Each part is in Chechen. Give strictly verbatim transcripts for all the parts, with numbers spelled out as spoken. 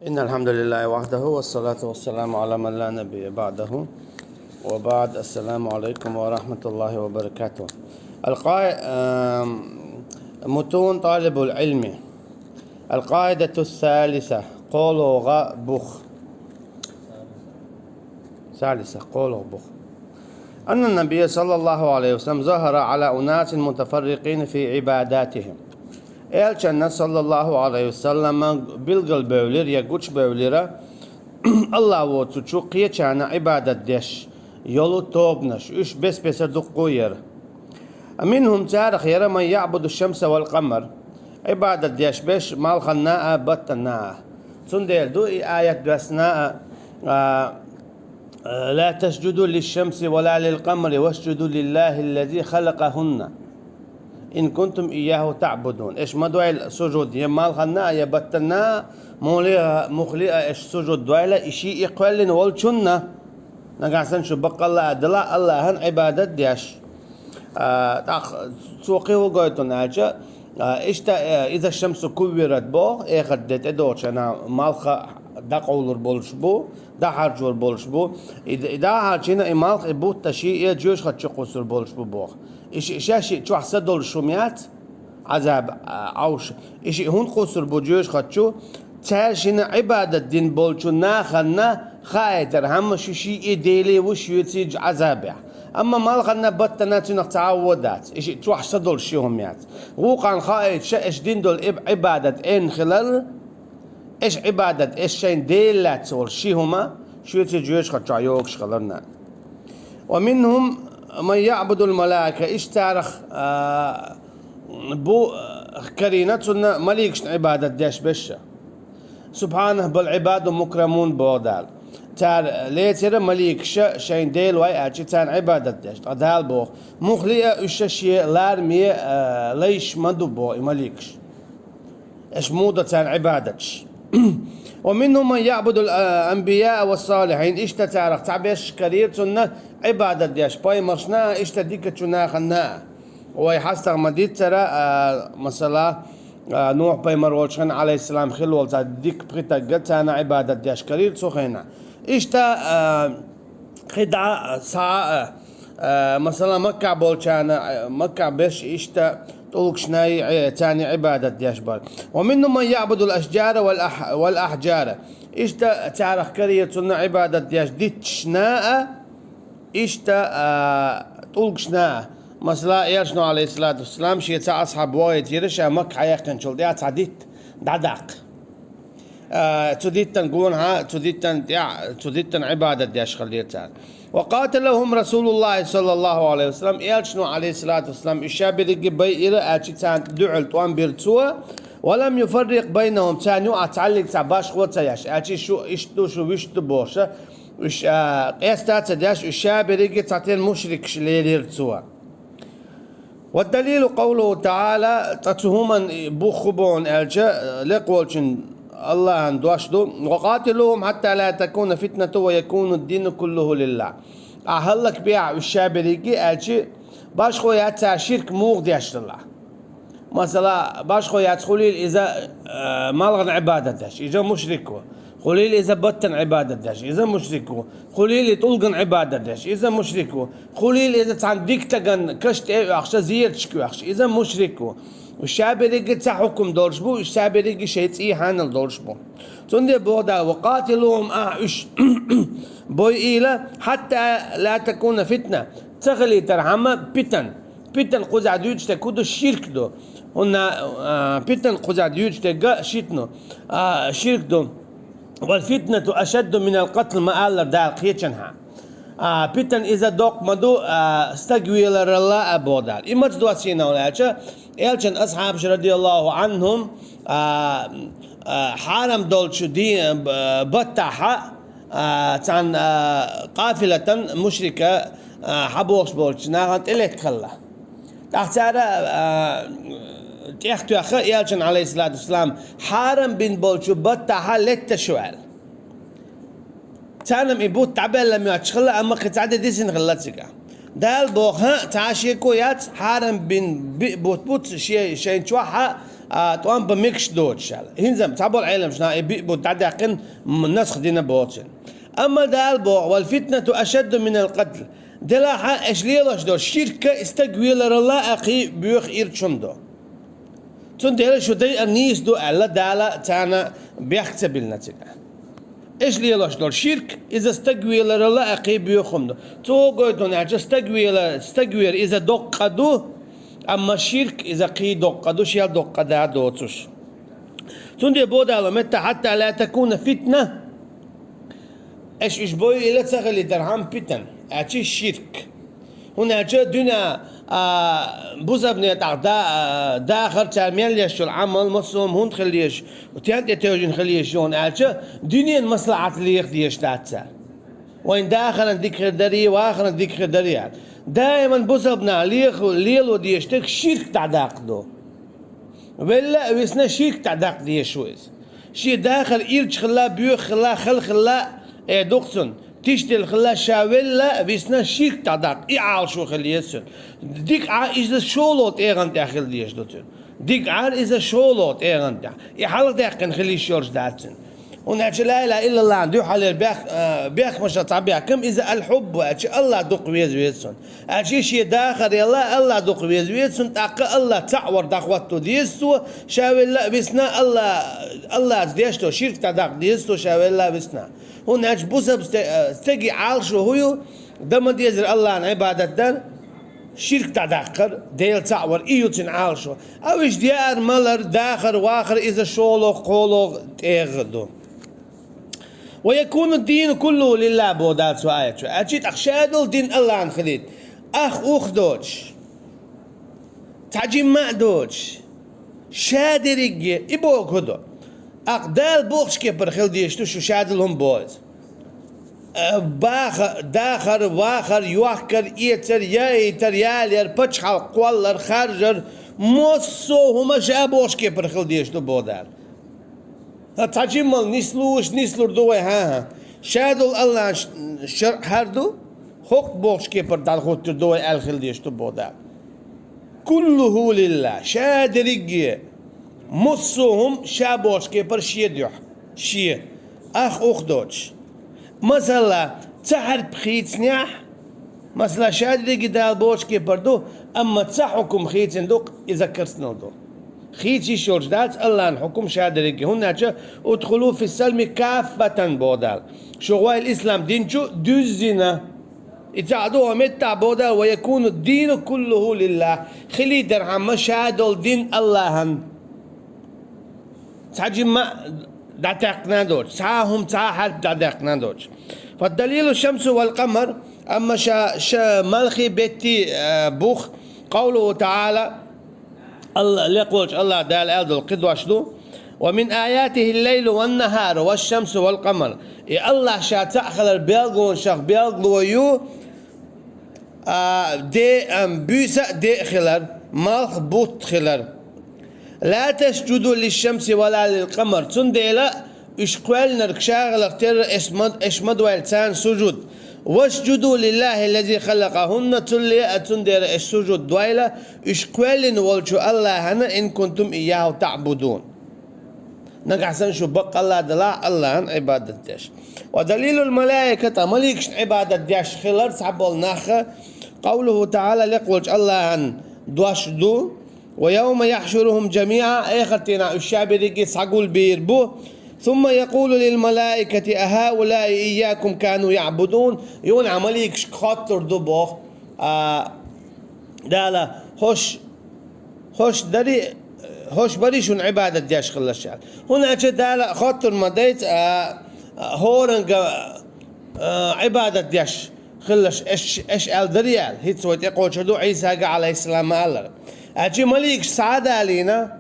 إن الحمد لله وحده والصلاة والسلام على من لا نبي بعده وبعد. السلام عليكم ورحمة الله وبركاته. القاع- آم، متون طالب العلم. القاعدة الثالثة. Къоло гӀа бух. Салиса, къоло бух. أن النبي صلى الله عليه وسلم ظهر على أناس متفرقين في عباداتهم. Элчанна, саллаллаху алейхи ва саллама, билгалбевлира я гучбевлира, Аллах воцучу кхечана Ӏибадат деш йолу тобанаш, уьш бес-бесара дуккха яра. منهم, царах яра, من يعبد الشمس والقمر, Ӏибадат деш берш малханна а, баттанна а. Цундела ду и аят доьссина а, а, لا تسجدوا للشمس ولا للقمر واسجدوا لله الذي خلقهن إن كنتم إياه تعبدون. Аш ма дойла сужуд я малханна а, я баттанна а, мухли а, мухли а аш сужуд дойла, и шиъ кхоьллина волчунна. Нагахь санна шу баккъалла а дала Аллахьан Ӏибадат деш. А, тӀаккха цо кхин хӀун гойту аьлча, а, иштта, э, إذا الشمس كورت боху, эхарт де тӀедогӀучу хенахь малх дӀакъовлур болуш бу, дӀахьарчор болуш бу. И, и дӀахьарчийна и малх, и бутт а шиъ а жоьжахати чу кхуссур болуш бу боху. И шиъ, шаьш шиъ чохь са долуш хӀума яц, Ӏазаб, а, Ӏовш. И шиъ хӀунда кхуссур бу жоьжахати чу? Цара шина Ӏибадат дина болчу нахана хаийтархьама, шу шиъ а Деле ву, шуьца йоьду Ӏазабехь. Амма малханна, баттанна цуьнах цхьа а вон дац. И шиъ чохь са долуш ши хӀума яц. Вукхарна хаийташ, аш дина долу Ӏиб-, Ӏибадат эн хилар, аш Ӏибадат, аш шайн Дела лаьцна волу ши хӀума, шуьца жоьжахати чохь йогуш хиларна. ومنهم من يعبد الملائكة, иштта царах, а, бу, а, карийна цунна маликашна Ӏибадат деш берш. سبحانه بل عباد مكرمون боху Дала. Цара лецира маликаш шайн Дела вай аьлча, царна Ӏибадат деш. Ткъа Дала боху: мухли а уьш шен лараме, а, лайш ма ду боху и маликаш. Аш муха до царна Ӏибадаташ? ومنهم من يعبد الأنبياء والصالحين. Иштта царах цхьаберш карийра цунна Ӏибадат деш пайхамаршна а, иштта дикачу нахана а. Вай хьастагӀа ма-диццара, а, масала, а, Нухь пайхамар волчу хенахь, алейхиссалам, хилла волу цхьа дика пхи таг а, царна Ӏибадат деш карийра цу хенахь. Иштта, а, кхидӀа а, схьа а, а, масала, Маккахь болчарна, а, Маккахь берш иштта тӀулгашна а, царна Ӏибадат деш бара. ومنهم من يعبد الأشجار والأح-، والأحجار. Иштта царах карийра цунна Ӏибадат деш дитташна а, иштта, а, тӀулгашна а. Масала, Элчано, алейхиссалату вассалам, шен цхьа асхьаб вогӀийтира, ша Макка хьаяккхинчул тӀаьхьа цхьа дитт дӀадаккха. А, цу диттан гонахьа, цу диттан тӀехь-, цу диттан Ӏибадат деш хилира цара. وقاتلهم رسول الله صلى الله عليه وسلم. Элчано, алейхиссалату вассалам, уьш ша берриге байира, аьлча царна дуьхьал тӀом бира цо. ولم يفرق بينهم. Царна юкъахь цхьаллиг цхьа башхо а ца еш, аьлча шу иштта ду, шу вуьшта ду бохуш, уьш, а, къеста а ца деш, уьш ша берриге цхьатерра мушрикаш лелийра цо. والدليل قوله تعالى, ткъа цу хӀуман бух хӀун боху аьлча, лекха волчун Аллахьан дош ду: وقاتلوهم حتى لا تكون فتنة ويكون الدين كله لله. Ахьа хӀаллакбехьа уьш ша берриге, аьлча, башхо яц цара ширк муха деш хилла. Масала, башхо яц, хуьлийла иза, э, малхана Ӏибадат деш, иза мушрик ву. Хуьлийла иза баттана Ӏибадат деш, иза мушрик ву. Хуьлийла тӀулгана Ӏибадат деш, иза мушрик ву. Хуьлийла иза цхьана дика стагана каш тӀе а оьхуш, зераташка оьхуш, иза мушрик ву. Уьш ша берриге цхьа хьукум долуш бу, уьш ша берриге шайн цӀий хьанал долуш бу. Цундела боху Дала: وقاتلوهم, ахьа уьш бойийла, حتى لا تكون فتنة, ца хилийтархьама питан. Питан кхузахь дуьйцуш дерг хӀун ду? Ширк ду. ХӀунда, а, питан кхузахь дуьйцуш дерг шитну, а, ширк ду. والفتنة أشد من القتل, ма аллара Дала кхечанхьа. А, питан иза доккха ма ду, а, стаг веларалла а, боху Дала. И маца доссийна аьлча, Элчан асхьабаш, радияллаху анхум, а, а, хьарам долчу ди-, б-, баттахьа, а, цхьана, а, къафилатан мушрика, а, хьабохуш болчу нахана тӀелетта хилла. ТӀаккха цара, а, тӀехтоьхна Элчан, алейхиссалату вассалам, хьарам бина болчу баттахьа летташ ваьлла. Царна и бутт дӀабаьлла моьттуш хилла, амма кхин цхьа де дисина хилла цигахь. Дала боху, хӀа, цхьа шеко яц, хьарам бина биъ бутт бу шен-, шайн чохь, хӀа, А, тӀом бан мегаш доцуш аьлла. ХӀинца цхьаболу Ӏеламнаха и биъ бутт дӀадаьккхина, м, насх дина боху цуьнан. Амма Дала боху: «Вал фитнату ашадду минал къатл». Делахьа аша лелош долу ширк а, стаг веларал а кхин боьха ирча хӀума ду. Цундела шу дайар нийса ду аьлла, Дала царна бехк ца биллина цигахь. Аша лелош долу ширк, иза стаг веларал а кхин боьха хӀума ду. Цо гойту аьлча, стаг вела-, стаг вер иза доккха ду, амма ширк иза кхин доккха ду, шел доккха да доцуш. Цундела боху Дала меттахь: «Хьатта ла такуна фитна». Аша уьш бойъийла ца хилийтархьама питан, аьлча ширк. ХӀунда аьлча дуьнен, а, бусалбане тӀехь да-, а, дахар, цара мел еш йолу Ӏамал, массо а хӀума хӀунда хила езаш, стен тӀе тевжина хила езаш ю хьуна аьлча, дуьненан маслахьат леха дезаш дац цара. Вайн дахаран дика хир дарий, вахаран дика хир дарий аьлла. Даиман бусалба нах леха-, лело дезаш дерг ширк дӀадаккха ду. Велла а, висна ширк дӀадаккха дезаш ву иза. Шен дахар ирча хилла, боьха хилла, хала хилла, э, ду-кх цунна. Тиштелла хилла, ша велла а, висна ширк дӀадаккха, и Ӏалашо хила еза цуьнан. Дика Ӏа иза шолгӀа тӀегӀан тӀехь хила дезаш ду цуьнан. Дика Ӏар иза шолгӀа тӀегӀан тӀехь. И хьалхадаьккхина хила йиш йолуш дац цуьнан. ХӀунда аьлча ла илаха иллаллахьан дуьхьалера бех-, а, бехкамашах цхьа бехкам иза аль-хьуббу аьлча, АллахӀ дукха веза веза цунна. Аьлча шен дахар елла, АллахӀ дукха веза веза цунна, тӀаккха АллахӀ цхьаъ вар дӀахӀотто деза цо, ша велла а, висна АллахӀ, АллахӀца деш долу ширк дӀадаккха деза цо, ша велла а, висна. ХӀунда аьлча бусалба сте-, а, стеган Ӏалашо хӀун ю? Дан ма дезара АллахӀан Ӏибадат дар, ширк дӀадаккхар, Дела цхьаъ вар, и ю цуьнан Ӏалашо. А уьш деар, малар, дахар, вахар иза шолгӀа, кхоалгӀа тӀегӀа ду. «Ва якуну дину куллуху лиллахь», боху Дала цу аятчу. Аьлча тӀаккха ша долу дин АллахӀан хилийта. Ах ух доцуш, цхьа жимма а доцуш, ша дерриге, и боху хӀун ду? Аккха Дала бохучу кепара хила дезаш ду шу, ша долу хӀума боху иза. Э, баха-, дахар, вахар, йохкар, эцар, яийтар, ялаяр, пачхьалкх кхоллар, харжар, массо а хӀума ша бохучу кепара хила дезаш ду боху Дала. Ткъа цхьа жиммал нислуш, нислур ду вай, хӀан-хӀа. Ша долу АллахӀан ш-, шарӀ хӀара ду, хӀокху бохучу кепара дӀахӀуттур ду вай аьлла хила дезаш ду боху Дала. «Куллуху лиллахь», ша дерриге, массо а хӀума ша бохучу кепара шен дуьхьа, шен, ах ух доцуш. Масала, цхьа хьарп хийцинехь, масала, ша дерриге Дала бохучу кепара ду, амма цхьа хьукум хийцина ду, иза керстанал ду. Хийца йиш йолуш дац АллахӀан хьукум ша дерриге, хӀунда аьлча: «Удхулу фис-салми каффатан», боху Дала. Шу гӀойла ислам дин чу дуьззина. И цхьаъ ду хӀокху меттехь боху Дала: «Ва якуну дину куллуху лиллахь». Хилийдархьама ша долу дин АллахӀан. Цхьа жимма а дӀатаьккхина а доцуш, цхьа а хӀума, цхьа а хьарп дӀатаьккхина а доцуш. «Фаддалилу шамсу вал къамар», амма ша, ша малхий, беттий, а, бух, къавлуху таӀала, Алла, лекхочу АллахӀ Дала аьлла долу кхин дош ду: «Ва мин аятихил лайлу ван нахару, ваш шамсу вал къамар». И АллахӀ ша цхьаъ хилар билгалонашах билгало ю, а, де, ам, буьйса а, де а хилар, малх, бутт хилар. «Ла тасджуду лиш-шамси ва ла лил къамар». Цундела уьш кхоьллинарг ша хиларх терра, эш ма, эш ма дойла царна сужуд. «Васджуду лиллахьи ллази халакъахьунна», цулле а, цундела эш сужуд дойла уьш кхоьллина волчу АллахӀана, «ин кунтум ийяхьу таӀбудун». Нагахь санна шу баккъалла делахь АллахӀан Ӏибадат деш. «Ва далилул малаика», ткъа маликашна Ӏибадат деш хилар цхьаболу нах, къавлуху таӀала, лекхочу АллахӀан дош ду: «Ва явма яхьшурухум жамиӀа», эхартийнахь уьш ша берриге схьагулбийр бу. «Сумма якъулу лил малаикати а хьаулаи ийякум кану яӀбудун». Юна а маликашка хоттур ду боху, а, Дала: «ХӀош, хӀош дари, хӀош бари шуна Ӏибадат деш хиларш?» аьлла. ХӀунда аьлча Дала хоттур ма дайца, а, а, хӀоранга, а, Ӏибадат деш хиларш эш, эш аьлла дари аьлла. ХӀинца вай тӀекхочур ду Ӏийсага, Ӏалайхиссалам, ма-аллара. Аьлча маликаш схьа а далийна,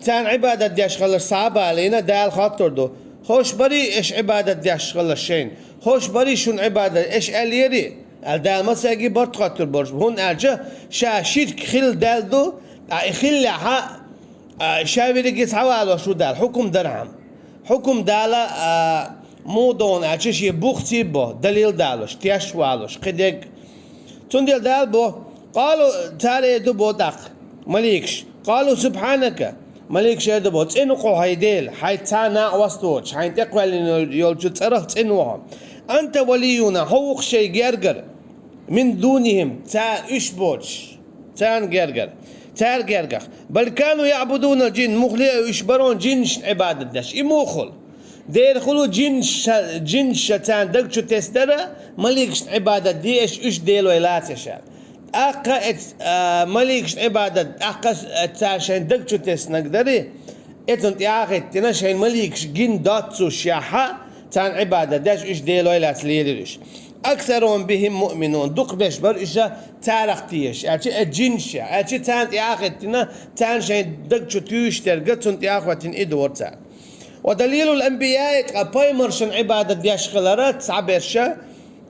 царна Ӏибадат деш хиларш схьа а балийна, Дала хоттур ду: «ХӀош бари эш Ӏибадат деш хиларш шайна? ХӀош бари шуна Ӏибадат, эш аьллери?» аьлла, Дала массаьрга барт хоттур болуш бу. ХӀунда аьлча ша ширк хилла даьлла ду, а, и хиллехьа, а, ша верриге схьавалош ву Дала, хьукум дархьама. Хьукум Дала, а, муха догӀу аьлча, шен бухций бо, далил далош, теш а валош, кхидерг. Цундела Дала бо, къалу, цара эр ду бо тӀаккха, маликаш: قالوا سبحانك, маликаш эр ду боху: «ЦӀена ву хьо, хӀай Дела, хьайн цхьа а накъост воцуш, хьайна тӀекхоьллина йолчу цӀарах цӀена ву хьо. أنت ولينا, хьо ву-кх шайн гергара, من دونهم, цара уьш боцуш, царна гергара, цара гергах. بل كانوا يعبدون الجن, муххале а уьш бара хьуна жинашна Ӏибадат деш». И муха хуьлу? Дера хуьлу жинаш, жинаш царна даг чу тесна дара, маликашна Ӏибадат де аша, уьш делой лаций аша. ТӀаккха эц-, а, маликашна Ӏибадат, тӀаккха цара шайн даг чу теснарг дарий, эцунна тӀе а хӀиттина, шайн маликаш гина доццушехь, царна Ӏибадат деш, уьш делой лаьцна лелийра уьш. أكثرهم بهم مؤمنون, дукхахберш бара уьш царах тешаш, аьлча а жинаш, аьлча царна тӀе а хӀиттина, царна шайн даг чу туьйсуш дерг, цунна тӀе а хӀиттина и дора цара. ودليل الأنبياء, ткъа пайхамаршна Ӏибадат деш хиларца цхьаберш,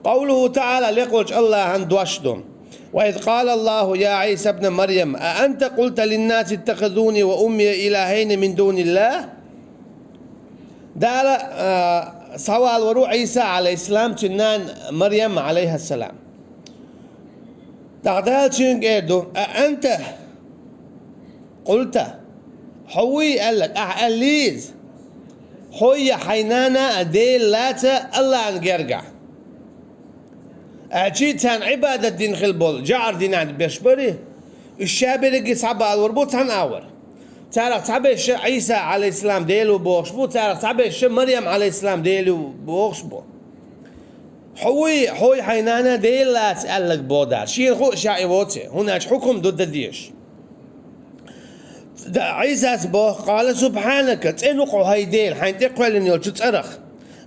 قوله تعالى, лекхачу Аллахьан дош ду: وإذ قال الله يا عيسى ابن مريم أأنت قلت للناس اتخذوني وأمي إلهين من دون الله. Дала, а, схьавалор ву Ӏийса, Ӏалайхиссалам, цуьнан нана Марьям, Ӏалайхиссалам. ТӀаккха Дала цуьнга эр ду: أأنت قلت, хьо вуй аьлла, ахьа аьллий иза? Хьо я хьайн нана а Дела лаца Аллахьан гергахь? Аьлча царна Ӏибадат дина хила болу жаӀар динан берш барий? Уьш ша берриге схьабалор бу цхьана агӀор. Царах цхьаберш Ӏийса, Ӏалайхиссалам, Дела ву бохуш бу, царах цхьаберш Марьям, Ӏалайхиссалам, Дела ву бохуш бу. Хьо вуй, хьо я хьайн нана Дела лаца аьлларг боху Дала. Шена хуу ша и воций, хӀунда аьлча хьукум ду дан дезаш. Д-, Ӏийсас боху: قال سبحانك, цӀена ву хьо, хӀай Дела, хьайна тӀекхоьллина йолчу цӀарах.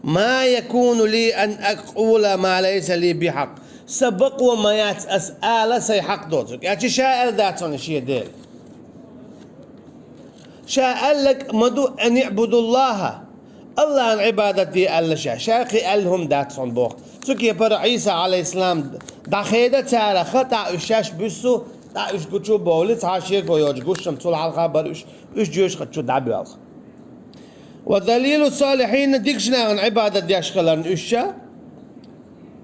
ما يكون لي أن أقول ما ليس لي بحق. Сан бакъо ма яц ас ала сайн хьакъ доцург. Аьлча ша аьлла дац хьуна шен Дела. Ша аьлларг ма ду: أن اعبدوا الله, Аллахьан Ӏибадат де аьлла ша. Ша кхин аьлла хӀума дац хьуна боху. Цу кепара Ӏийса, Ӏалайхиссалам, дӀахеда царах, тӀаккха уьш шаьш буьссу, тӀаккха уьш гучу а бовлий, цхьа шеко йоцуш гуш-м цул хьалха бара уьш, уьш жоьжахати чу дӀабоьлху. ودليل الصالحين, дикачу нахана Ӏибадат деш хиларна уьш ша.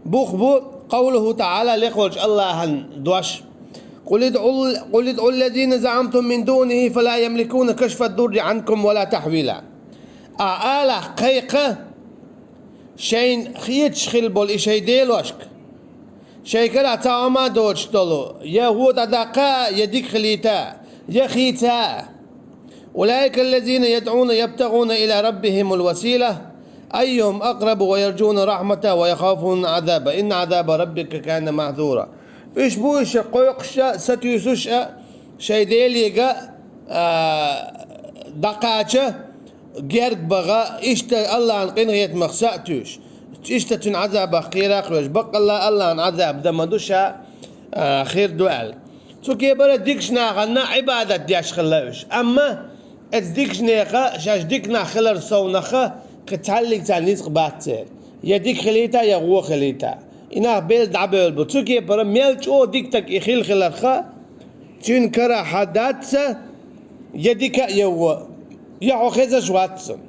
Бух бу قوله تعالى, лекхачу Аллахьан дош: قل ادعوا، قل ادعوا الذين زعمتم من دونه فلا يملكون كشف الضر عنكم ولا تحويلا. Ахьа алахь, кхайкха шайна хеташ хила болу и шайн делошка, шайн карахь цхьа хӀума а доцуш долу, я хӀу дӀадаккха а, я дика хилийта а, я хийца а. أولئك الذين يدعون يبتغون إلى ربهم الوسيلة أيهم أقرب ويرجون رحمته ويخافون عذابه إن عذاب ربك كان محذورا. Уьш бу уьш кхойкхуш а, сатуьйсуш а, шайн Делега, а, дӀакхача, герга баха, иштта Аллахьан къинхетамах са а туьйсуш, иштта цуьнан Ӏазабах кхера а кхоьруш, баккъалла Аллахьан Ӏазаб дан ма ду ша, а, хир ду аьлла. Цу кепара дикачу нахана Ӏибадат деш хилла уьш. Амма оцу дикачу нехан шаьш дика нах хилар совнаха кхин цхьаллиг царна ницкъ бац церан. Я дика хилийта, я вон хилийта. И нах белла дӀабевлла бу. Цу кепара мел чӀогӀа дика стаг и хилла хиларха, цуьнан карахь дац ца, я дика а, я вон, я хьо хезаш вац цунна.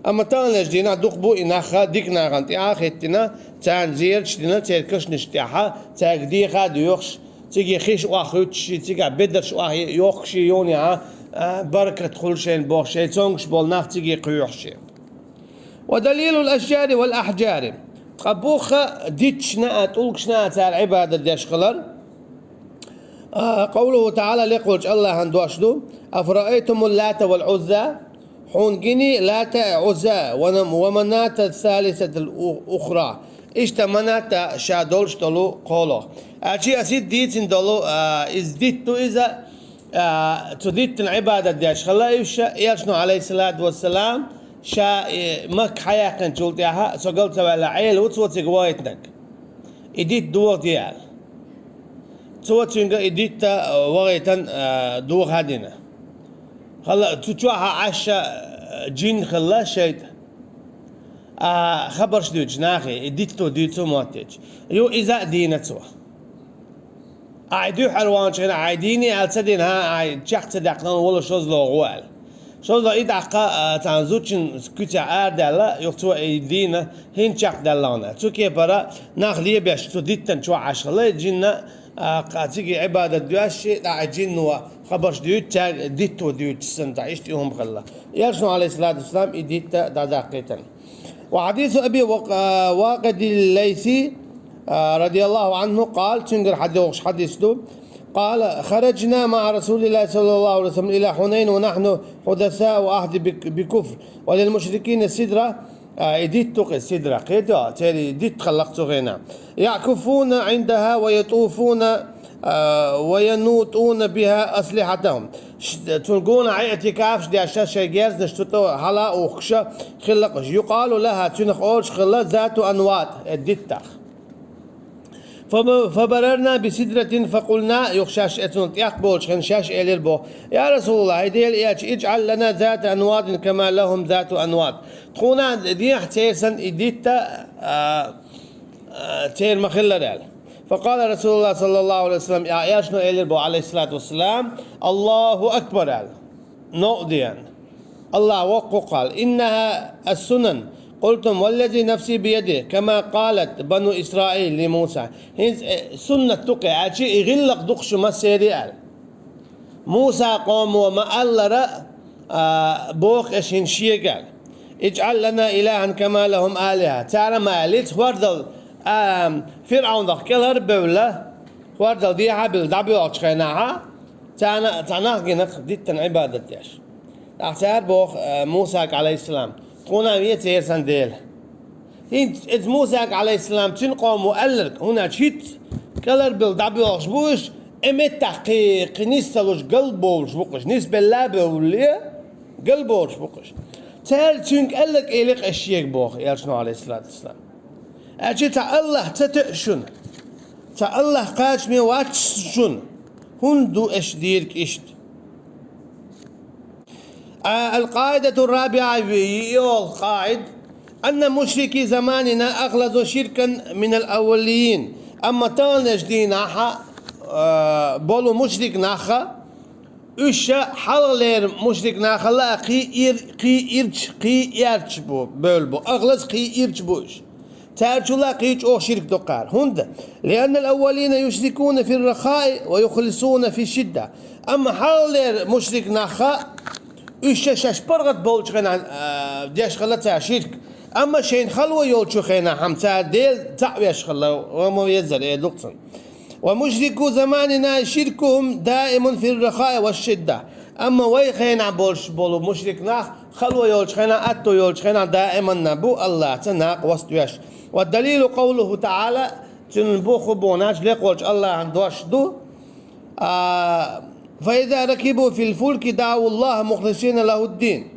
Амма таханлерчу дийнахь дукха бу и нах, дика нахана тӀе а хӀиттина, царна зераш дина, церан кашнаш тӀехь, цаьрга деха а доьхуш, циге хиш охьахуьттуш, цигахь бедарш охьайохкуш, юха а, а, баркат хуьлу шайна бохуш, шайн цомгуш болу нах циге кхоьхьуш. ودليل الأشجار والأحجار. Ткъа буха дитташна а, тӀулгашна а цара Ӏибадат деш хилар. А, قوله تعالى, лекхачу Аллахьан дош ду: أفرأيتم اللات والعزى. Хьуна гиний Лата а, Ӏузза а, ва-, ومناة الثالثة الأخرى. Иштта Маната ша долуш долу кхоалгӀа. Аьлча аса дийцина долу, а, иза дитт ду иза, а, цу диттана Ӏибадат деш хилла уьш, Элчано, Ӏалайхиссалату вассалам, ша, э, Макка хьаяьккхинчул тӀаьхьа, со гал ца ваьлла Ӏела ву цо цига вахийтинарг. И дитт дохаде аьлла. Цо цуьнга и дитт, а, вахийтан, а, доха а дина. Хала, цу чохь а Ӏаш, а, жин хилла шайтӀа. А, хабарш дуьйцу нахе, и дитто дуьйцу моттича. Ю иза а дийна цо. Ахь дуьххьара ваханчу хенахь ахь дийний аьлла ца дина, хӀан, ахь чекх ца даьккхина, вала шозлагӀа гӀо аьлла. ШозлагӀа и даккха, а, цхьана зудчун куьцехь арадаьлла, юха цо и дийна, хӀинца чекхдаьлла хьуна. Цу кепара нах лебеш цу диттан чохь Ӏаш хилла, и жинна, а, кха циге Ӏибадат доьшши, тӀаккха и жинно хабарш дуьйцу, цаьрга дитто дуьйцу санна, цхьа иштта и хӀума хилла. Элчано, Ӏалайхиссалату вассалам, и дитта дӀадаккхийтина. وحديث أبي وق-، واقد الليثي، رضي الله عنه قال، цуьнгара хьадогӀуш хьадис ду. قال: خرجنا مع رسول الله صلى الله عليه وسلم إلى حنين ونحن حدثاء عهد بك-، بكفر، وللمشركين سدرة. А, и дитт ду-кх и Сидра, кхетий, церан и дитт хилла-кх цу хенахь. يعكفون عندها ويطوفون، а, وينوطون بها أسلحتهم. Ш-, цунна гонах Ӏиътикафаш деш, шайн герзнаш цу тӀе хьала а ухкуш хилла-кх уьш. يقال لها, цунах олуш хилла, ذات أنواط, э, диттах. فب-، فمررنا بسدرة فقلنا, юха шаьш оцунна тӀехболчу хенахь шаьш элира боху: يا رسول الله, хӀай Делан Элча, اجعل لنا ذات أنواط كما لهم ذات أنواط. Тхуна дехьа церан санна и дитт, а, а, церан ма-хиллара аьлла. فقال رسول الله صلى الله عليه وسلم, а, Элчано элира боху, Ӏалайхиссалату вассалам, الله أكبر аьлла. Новкъа деана. АллахӀ воккха ву-кх аьлла. إنها السنن. قلتم: والذي نفسي بيده، كما قالت بنو إسرائيل لموسى. ХӀинца, э, суннат ду-кх и, аьлча, и гӀиллакх ду-кх шу массеран аьлла. Муса къомо ма-аллара, а, боху аша хӀинца шега аьлла: اجعل لنا إلها كما لهم آلهة. Цара ма аьллица, хӀордал, а, ФирӀавнах кӀелхьарбевлла, хӀордал дехьа а бевлла, дӀабоьлхучу хенахь, царна цхьа нах гина-кх диттана Ӏибадат деш. ТӀаккха цара боху, э, Мусага, Ӏалайхиссалам: «Тхуна вен церан санна Дела». ХӀинца иза Мусага, Ӏалайхиссалам, цуьнан къомо аьлларг, хӀунда аьлча хӀинца кӀелхьарбевлла дӀабоьлхуш бу уьш, и меттехь кхин, кхин нис ца луш галбовлуш бу-кх уьш, нисбелла а бевлле, галбовлуш бу-кх уьш. Цара цуьнга аьлларг элира-кх аша шега боху, Элчано, Ӏалайхиссалату вассалам. Аьлча цхьа АллахӀ ца тоьа шуна? Цхьа АллахӀ кхачаме вац шуна? ХӀунда ду аша дийриг иштта? А, القاعدة الرابعة, йолу къаӀида: أن مشركي زماننا أغلظ شركا من الأولين. Амма таханлерчу дийнахь, а, болу мушрик нах, уьш ша хьалхалера мушрик нахал а кхин ир-, кхин ирча, кхин эрча бу, бевлла бу. أغلظ, кхин ирча бу уьш. Цаьрчул а кхин чӀогӀа ширк ду-кх цара. ХӀунда? لأن الأولين يشركون في الرخاء ويخلصون في الشدة. Амма хьалхалера мушрик нах, уьш ша шаьш паргӀат болчу хенахь, а, деш хилла цара ширк. Амма шайна хало йолчу хенахь, хьама цара Дела цхьаъ веш хилла, ва ма везара, э, ду-кх цунна. ومشركو زماننا شركهم دائم في الرخاء والشدة. Амма вай хенахь болуш болу мушрик нах, хало йолчу хенахь, атто йолчу хенахь даиманна бу АллахӀца накъост веш. والدليل قوله تعالى, цуьнан боху бохуш, лекхочу АллахӀан дош ду: а, فإذا ركبوا في الفلك دعوا الله مخلصين له الدين.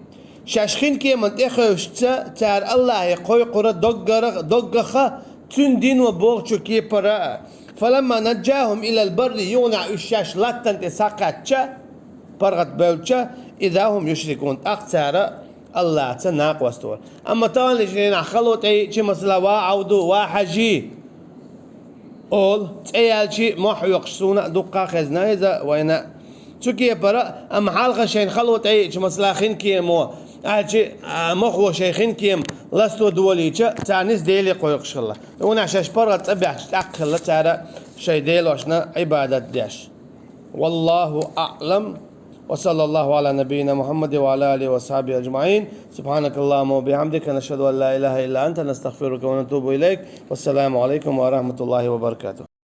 Шаьш хинкеман тӀе хевшича, цара АллахӀе кхойкхура доггара-, доггаха, цуьнан дино бохучу кепара. فلما نجاهم إلى البر, юханехь уьш шаьш латтана тӀе схьакхаьчча, паргӀат бевлча, إذا هم يشركون, тӀаккха цара АллахӀца накъост вара. Амма таханлерчу дийнахь хало тӀеиъча, масала, ва Ӏавду, ва Хьажи олу, цӀе яьлча мохь хьоькхуш, суна а дуккха а хезна иза вайна. Цу кепара, амма хьалха шайна хало тӀеиъча, масала, хинкемо, аьлча, а, мохо шайн хинкема ласто долийча, царна иза Деле кхойкхуш хилла. Юханехь шаьш паргӀат цӀа баьхча, тӀаккха хилла цара шайн делошна Ӏибадат деш. والله أعلم. وصلى الله على نبينا محمد وعلى آله وصحبه أجمعين. سبحانك اللهم وبحمدك، نشهد أن لا إله إلا أنت، نستغفرك ونتوب إليك. والسلام عليكم ورحمة الله وبركاته.